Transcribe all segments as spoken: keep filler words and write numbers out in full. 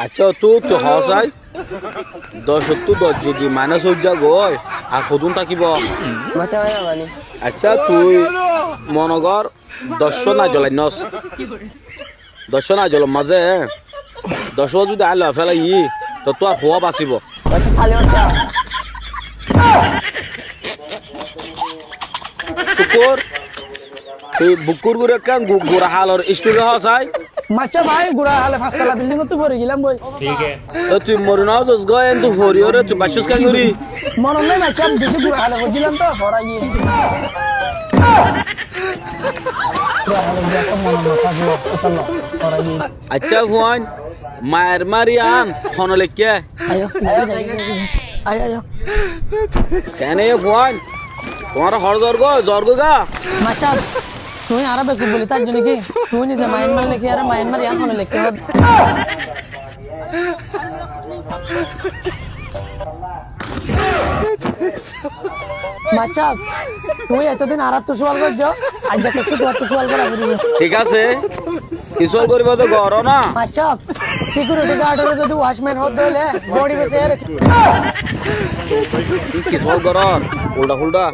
Accá, tui, tui hoó sai, docottú doc zodi mainas ói za goi, ar hodún tákibo? Maicá, añí no zani. Accá, tui mone gor, doccúa naijol ainnós. Doccúa naijolor mazé, doccúa zodi añí loi félaiyi, tottú ar huá basibo? Maicá, fali maicá. Cúk kor, tui bukkúr guri ekkán gu-, gura halor istori hoó sai. Maicá bái, gura hale fañs tala bildingottú fori gilám boi. Thík asé. Toi tui mori no zos goi, entú fori óre tui baiccós keéngori? Monot nái maicá, beci gura hale foijjílam toó, forai giyé. Gura hale giyé, toó monot no tákibo, forai giyé. Accá fuain, maer mari yián hone leikké? Aiyó, aiyó, aiyó, aiyó. Kené yó fuain? Tuáñra hoçé zor goi, zor goi gá? Maicá, tuñí añáre bekuf buli táikko né ki? Tuñí nize maer mari leikké, añáre maer mari yián hone leikké hoó. Maicá, tuñí etodin añáráttu sual goijjó, aijja kessú tuáñráttu sual gorá foribó. Thík asé, ki sual goribá de goró na? Maicá, sikiuriti gardoré zodi wacmen hoó de óile, gori bese ere. Ki sual goró? Ulda fulda.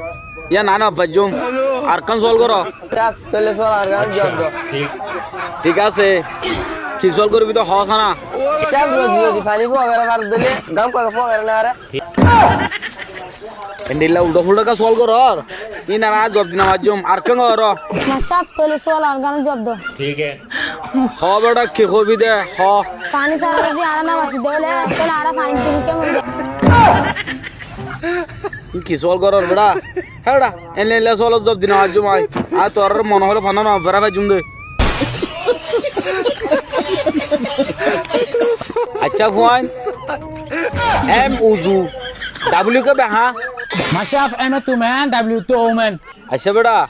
Yá na na, faijjum. Arekkán sual goró. Maicá, tóile sual añár gán zuab do. Thík asé, ki sual goribí de hoó sána. Maicá, rodi zodi faní fua goré, far dóile gám fua goré na re. Endilla ulda fulda ekká sual gorór. Ín ar aññí zuab di no faijjum, arekkán goró. Maicá, tóile sual añár gán zuab do. Thík asé. Hoó beça, ki hoibí de, hoó. Faní sára zodi añára no basi de óile, tóile añára faní tumi kemon de? Ki sual gorór beça? Hé beça, endilla endilla sualor zuab di no faijjum aññí. Aññí tuáñrare mone hoilé fonná no fera faijjum de. Accá fuain, M uzu, W ke beha? Maicá, M e to man, W to woman. Accá beça,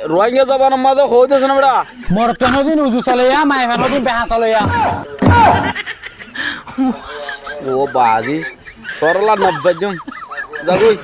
Ruáingga zobanor mazé hoói de asé na beça? Morotfuain ódin uzu soléya, maiyafua ódin beha soléya. Ó bazi, tuáñralla no faijjum. Za goi.